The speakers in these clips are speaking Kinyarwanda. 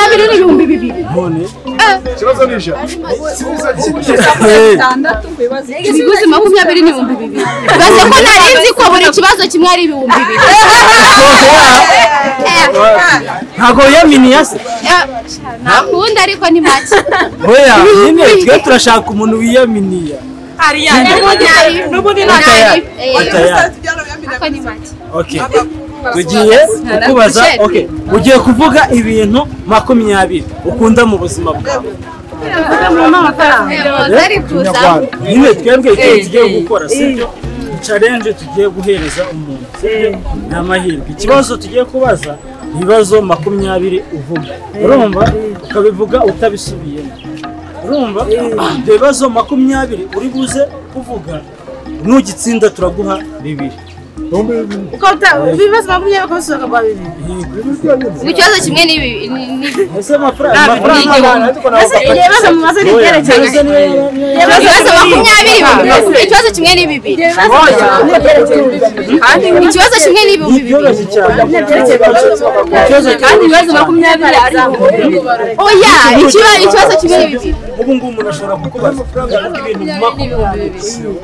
makumyabiri n'ibihumbi bibiri. None ikibazo ni ijana. Ibiguzi makumyabiri n'ibihumbi bibiri. Baze ko nari nzi ko buri kibazo kimwe ari ibihumbi bibiri. Ntago yaminiya se? Ntakunda ariko ni make. Oya, nyine twe turashaka umuntu wiyaminiya. N'ubundi nari. Ariko ni make. Okay. Tugiye kukubaza, okay. Ugiye kuvuga ibintu 20 ukunda mu buzima bwawe. Nyine twebwe icyo tugiye gukora sibyo? Challenge tugiye guhereza umuntu sibyo? Ni amahirwe. Ikibazo tugiye kubaza ibibazo 20 uvuga. Urumva ukabivuga utabisubiyemo. Urumva ibyo bibazo 20 uri buze kuvuga nugitsinda turaguha bibiri. Ibibazo 20 bakabisubiza kwa bibiri. Ikibazo kimwe ni ese amafaranga ibibazo mumaze ni ibyerekeranye. Ibibazo 20 ikibazo kimwe ni bibiri. Ikibazo kimwe ni ibihumbi bibiri. Kandi ibibazo 20 ari ibihumbi. Oya, ikibazo kimwe ni bibiri. Ubu ngubu umuntu ashobora kukubaza ibintu 20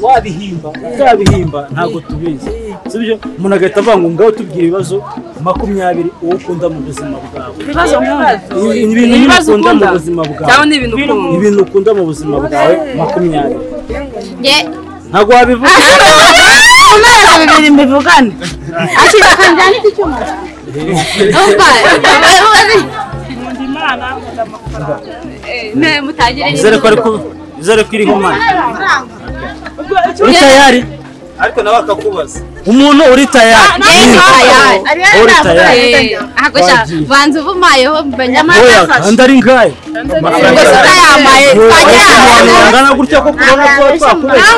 wabihimba utabihimba ntago tubizi. Sibyo? Umuntu agahita avuga ngo ngaho tubwire ibibazo 20 uwo ukunda mu buzima bwawe. Ibibazo nkunda. Ibintu ukunda mu buzima bwawe. Cyangwa ni ibintu ukunda. Ibintu ukunda mu buzima bwawe 20. Nge ntago wabivuga. Umara bibiri mbivugane. Akira kanjani iki cyuma. Umva. Nkunda Imana, nkunda amafaranga. Ne mutagire. Izere ko iriho mana. Uri tayari? Ariko nawe akakubaza. Umuntu uri tayari. Uri tayari. Akosha banza uvumayeho mbanyamara. Oya, kandi ari ngaye. Ubwo sitayamaye twagira. Ngana gutya ko kubona ko twakubeshya.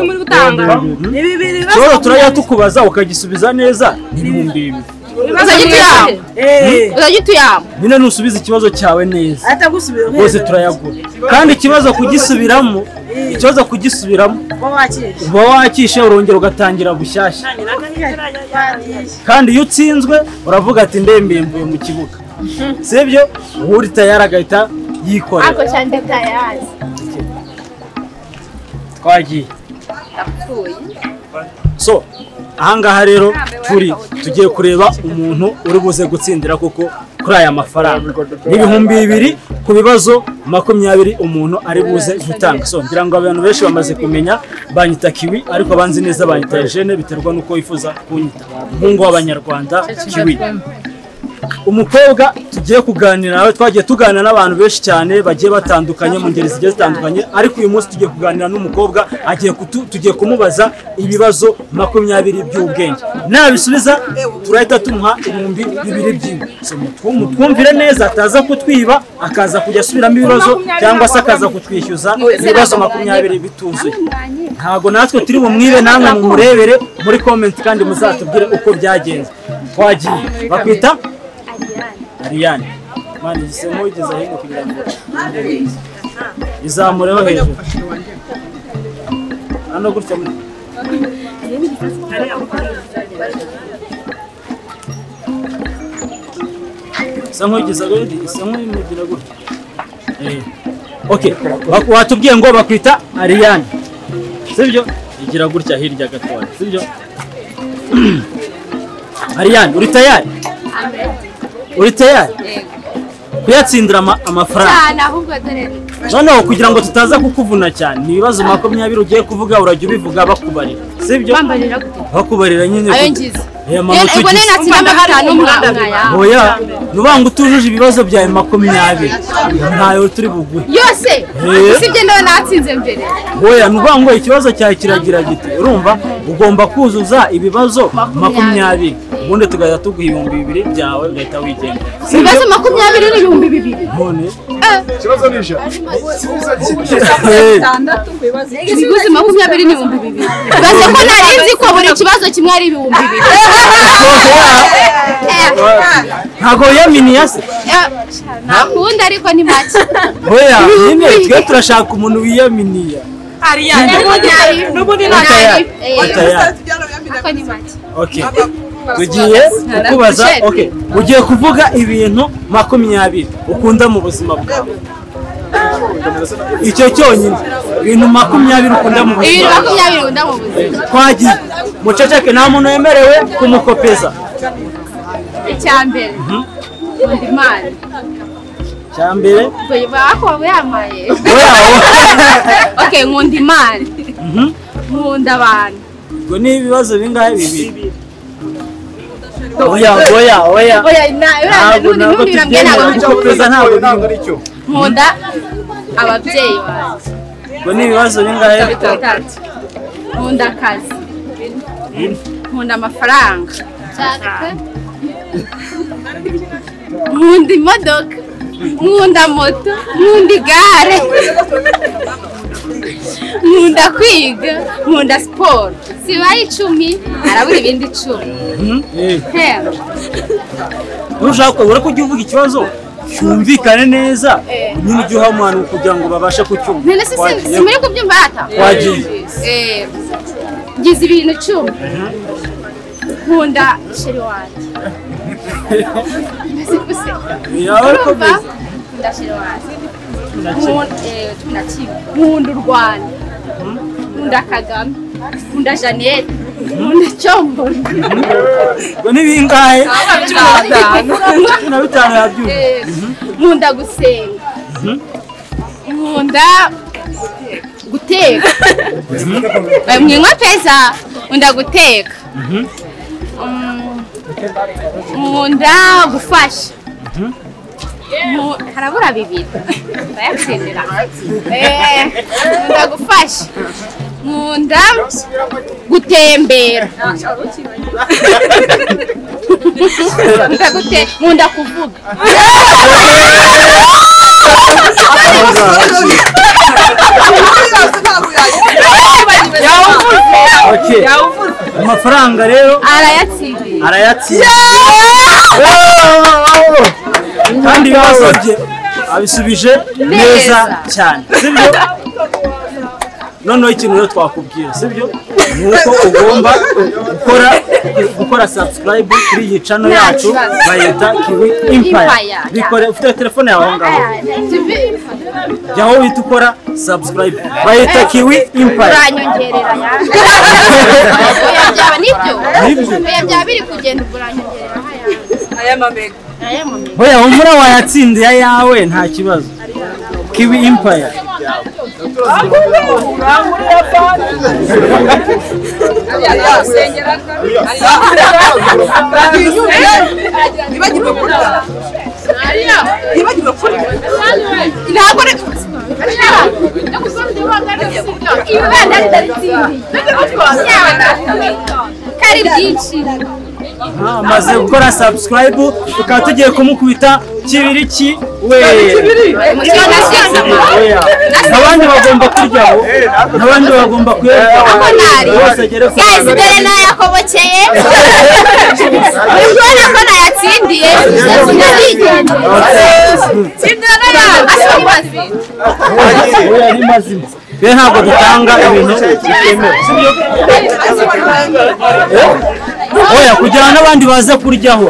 Muri gutanga. Ni bibiri bibazo. Turajya tukubaza ukagisubiza neza ni 2000. Uzajya utuyama. Nyine nusubiza ikibazo cyawe neza. Atagusubira. Rwose turayagura. Kandi ikibazo kugisubiramo, uba wakishe urongera ugatangira bushyashya. Kandi iyo utsinzwe uravuga ati ndembeye mvuye mu kibuga. Sibyo? Uri tayari agahita yikorera. Ako cyane tayari. Twagiye. So ahangaha rero turi tugiye kureba umuntu uri buze gutsindira kuko kuri aya mafaranga ni 2000 ku bibazo 20 umuntu ari buze gutanga. So ngira ngo abantu benshi bamaze kumenya banyita Kiwi ariko banzi neza banyita Eugene biterwa nuko wifuza kunyita. Umuhungu w'Abanyarwanda Kiwi. Umukobwa tugiye kuganira nawe twagiye tuganira n'abantu benshi cyane bagiye batandukanye mu ngeri zigiye zitandukanye ariko uyu munsi tugiye kuganira n'umukobwa agiye tugiye kumubaza ibibazo 20 by'ubwenge. Nabisubiza turahita tumuha 2000 by'iwe. So mutwumvire neza ataza kutwiba akaza kujya asubiramo ibibazo cyangwa se akaza kutwishyuza ibibazo 20 bituzuye. Ntago natwe turi bumwibe namwe mumurebere muri comment kandi muzatubwire uko byagenze. Twagiye bakwita Ariane. Mani gisemo igeza hino kugira ngo izamureho hejuru. Hano gutya muri. Sango igeza gutya, sango imugira gutya. Okay, watubwiye ngo bakwita Ariane. Sibyo? Igira gutya hirya gatoya. Sibyo? Ariane, uri tayari? Uri tayari? Kuyatsindira amafaranga. Cyane ahubwo dore. Noneho kugira ngo tutaza kukuvuna cyane, ni ibibazo 20 ugiye kuvuga urajya ubivuga bakubarira. Sibyo? Bambarira gute? Bakubarira nyine. Ayo ngize. Ubwo nene natsinda 5 umwana. Oya, nubanga utujuje ibibazo byawe 20. Ntayo turi buguhe. Yose. Sibyo ndo natsinze mbere. Oya, nubanga ikibazo cyawe kiragira gite. Urumva ugomba kuzuza ibibazo 20. Ubundi tugahita tuguha 2000 byawe ugahita wigendera. Ibibazo 20 n'ibihumbi bibiri. None ikibazo ni ijana. Ibiguzi 20 n'ibihumbi bibiri. Baze ko nari nzi ko buri kibazo kimwe ari ibihumbi bibiri. Ntago yaminiya se? Ntakunda ariko ni make. Oya, nyine twe turashaka umuntu wiyaminiya. N'ubundi nari. Ariko ni make. Okay. Tugiye kukubaza, okay, ugiye kuvuga ibintu 20 ukunda mu buzima bwawe. Icyo cyonyine, ibintu 20 ukunda mu buzima. Ibintu 20 ukunda mu buzima. Twagiye. Muceceke, nta muntu wemerewe kumukopeza. Icyambere. Nkunda Imana. Icyambere? Bako yamaye. Okay, nkunda Imana. Nkunda abantu. Ngo ni ibibazo bingahe bibiri? Oya, oya, oya. Oya, na nkunda ababyeyi banjye. Ngo ni ibibazo bingahe? Bitatu. Nkunda akazi. Nkunda amafaranga. Nkunda imodoka. Nkunda moto. Nkunda igare. Nkunda kwiga. Nkunda siporo. Sibaye 10, arabura ibindi 10. Ushaka uri kujya uvuga ikibazo cyumvikane neza, nyine ujye uha umuntu kugira ngo babashe kucyumva. None se simuri kubyumva hata? Wagiye. Ngize ibintu 10. Nkunda sheri wanjye. Nkunda sheri wanjye. Nkunda u Rwanda. Nkunda Kagame. Nkunda Jeannette. Nkunda Cyomboro. Ngo ni bingahe? 15 yabyumva. Nkunda gusenga. Nkunda guteka. Mwinywa pesa. Nkunda guteka. Nkunda gufasha. Harabura bibiri. Ndayatsindira. Nkunda gufasha. Nkunda gutembera. Nkunda kuvuga. Okay. Amafaranga rero arayatsindiye. Arayatsindiye. Kandi ibibazo bye abisubije neza cyane. Sibyo? Noneho ikintu rero twakubwira, sibyo? Nuko ugomba gukora subscribe kuri iyi channel yacu bayita Kiwi Empire. Bikore ufite telefone yawe aho ngaho. Jya aho wita ukora subscribe. Bayita Kiwi Empire. Uranyongerera ya. Oya byaba nibyo. Oya byaba biri kugenda uranyongerera aya mamega. Aya mamega. Oya umura wayatsindiye ayawe nta kibazo. Kiwi Empire. Amaze gukora subscribe tukaba tugiye kumukubita kibiriki we. Abandi bagomba kuryaho, abandi bagomba kuyarya. Guys, dore nayakobokeye. Uri kubona ko nayatsindiye. Oya ni mazima. Be ntabwo dutanga ibintu bitemewe. Sibyo? Oya kugira n'abandi baze kuryaho.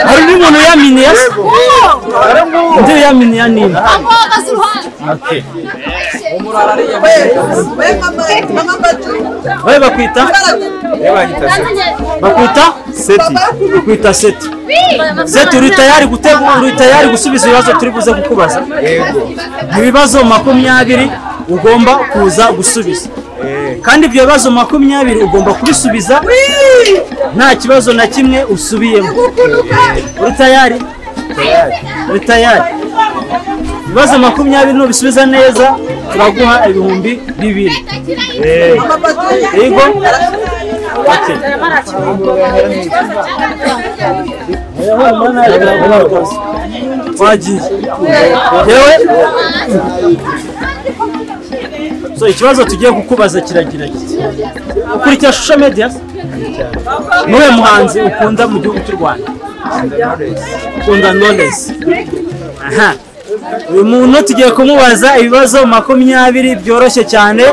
Hari n'umuntu yaminiye? Ndi yaminiye nini? Okay. Wewe bakwita? Bakwita? Seti. Bakwita Seti. Seti uri tayari gutegura, uri tayari gusubiza ibibazo turi buze kukubaza? Yego. Ibibazo 20 ugomba kuza gusubiza. Kandi ibyo bibazo 20 ugomba kubisubiza nta kibazo na kimwe usubiyemo. Uri tayari? Uri tayari? Ibibazo 20 nubisubiza neza turaguha 2000. Yego. Okay. Wagiye. Yewe. So ikibazo tugiye kukubaza kiragira kiti. Ukurikira social media? Nuwe muhanzi ukunda mu gihugu cy'u Rwanda? Ukunda Knowless. Aha. Uyu muntu tugiye kumubaza ibibazo 20 byoroshye cyane,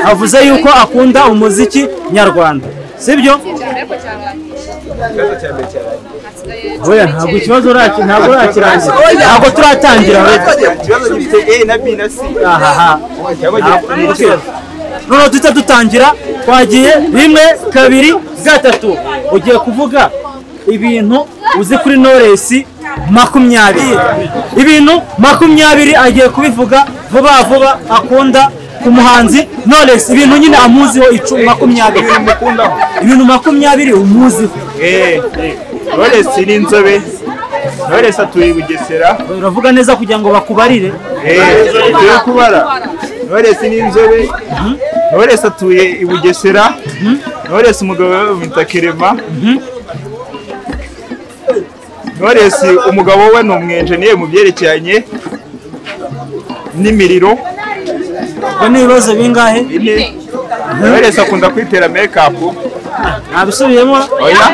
avuze yuko akunda umuziki nyarwanda. Sibyo? Oya, ntabwo ikibazo uraki, ntabwo urakirangiza, ntabwo turatangira. Ikibazo gifite A na B na C. Ahaha, noneho duhita dutangira. Twagiye, 1 2 3. Ugiye kuvuga ibintu uzi kuri Knowless 20. Ibintu 20 agiye kubivuga vuba vuba akunda ku muhanzi Knowless. Ibintu nyine amuziho 20. Ibintu 20 umuziho. Knowless ni inzobe. Knowless atuye i Bugesera. Uravuga neza kugira ngo bakubarire. Tuye kubara. Knowless ni inzobe. Knowless atuye i Bugesera. Knowless umugabo we bamwita Kerema. Knowless umugabo we ni umwenjeniyeri mu byerekeranye n'imiriro. Ubwo ni ibibazo bingahe? 4. Knowless akunda kwitera make-up. Nabisubiyemo? Oya.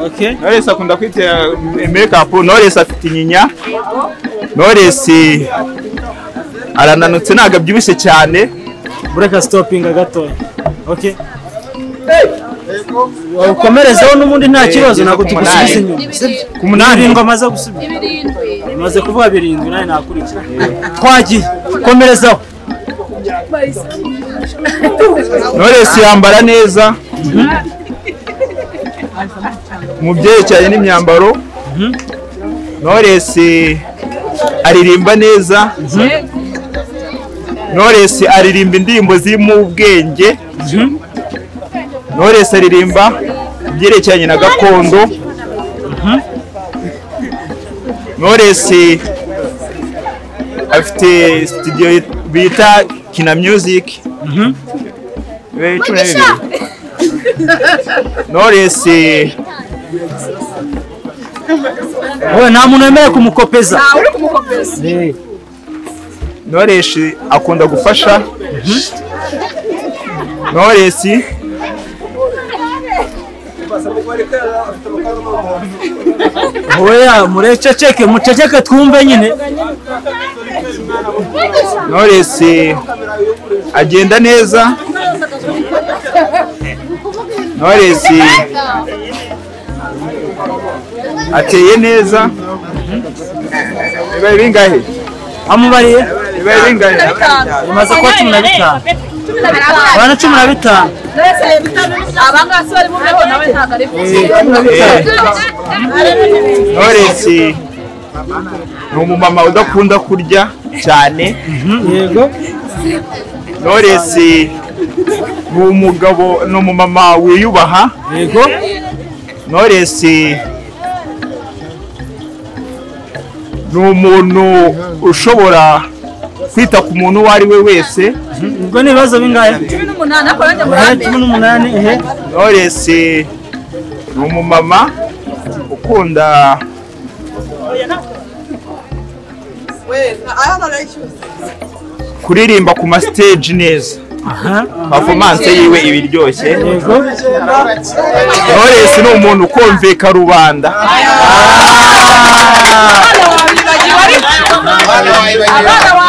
Okay. Knowless akunda kwitera make-up. Knowless afite inyinya. Knowless arananutse ntabwo abyibushye cyane. Bureka stopinga gatoya. Okay. Ukomerezeho n'ubundi nta kibazo, ntabwo tugusubiza inyuma. Ku 8. 7 amaze gusubiza. Imaze kuvuga 7 nawe nakurikira. Twagiye, komerezaho. Knowless yambara neza mu byerekeranye n'imyambaro. Knowless aririmba neza. Knowless aririmba indirimbo zirimo ubwenge. Knowless aririmba ibyerekeranye na gakondo. Knowless afite studio bita Kina Music. 12. Knowless oya, nta muntu wemerewe kumukopeza. Knowless akunda gufasha. Knowless oya, murececeke, muceceke twumve nyine. Knowless agenda neza. Knowless ateye neza. Bibaye bingahe? Amubariye? Bibaye bingahe? Bimaze kuba 15. Abana 15. Abangasi bari mu beho nawe ntabwo ari Knowless ni umumama udakunda kurya cyane. Yego. Knowless ni umugabo, ni umumama wiyubaha. Yego. Knowless ni umuntu ushobora kwita ku muntu uwo ari we wese. Ubwo ni ibibazo bingahe? 18. Akoranye murambe. 18. Ehe. Knowless ni umumama ukunda kuririmba ku ma stage neza. Performance yiwe iba iryoshye. Yego. Knowless ni umuntu ukumvika rubanda.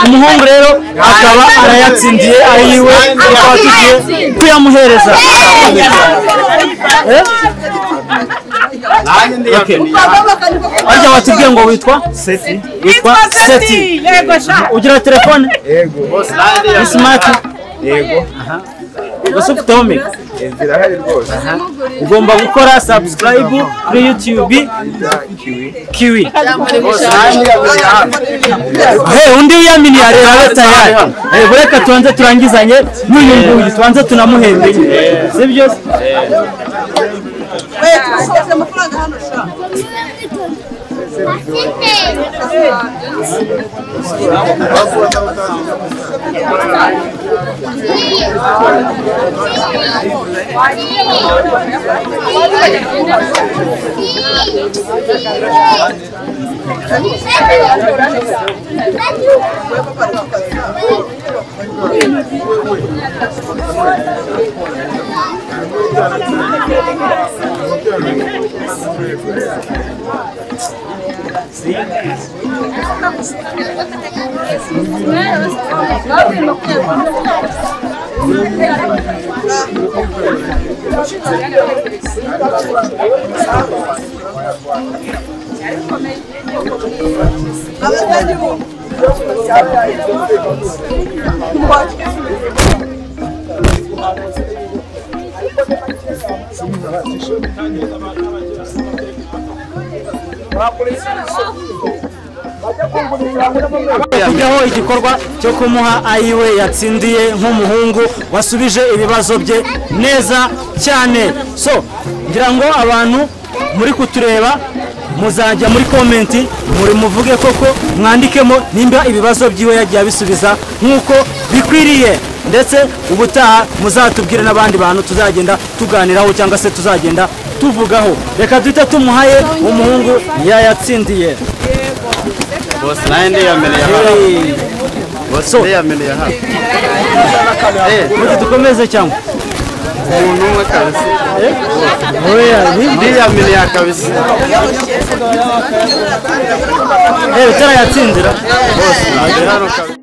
Umuhungu rero akaba arayatsindiye ayiwe, tukaba tugiye kuyamuhereza. Arya watubwiye ngo witwa Seti. Witwa Seti. Ugira telefone? Yego. Ni smart? Yego. Gusa ufite home? Zirahari rwose. Ugomba gukora subscribe kuri YouTube Kiwi. Hey, undi wiyaminiye areba abe tayari. Reka tubanze turangizanye n'uyu nguyu, tubanze tunamuhembe. Sibyo? Kujyaho igikorwa cyo kumuha ayiwe yatsindiye nk'umuhungu wasubije ibibazo bye neza cyane. So ngira ngo abantu muri kutureba muzajya muri komenti muri muvuge koko mwandikemo nimba ibibazo byiwe yagiye abisubiza nk'uko bikwiriye, ndetse ubutaha muzatubwire n'abandi bantu tuzagenda tuganiraho cyangwa se tuzagenda tuvugaho. Reka duhite tumuhaye umuhungu yayatsindiye. Bose naye ndiyameneye hano. Bose ndiyameneye hano. Muti dukomeze cyangwa? Umuntu umwe kabisa. Oya, ndiyameneye kabisa. Utarayatsindira. Bose nagera hano kabisa.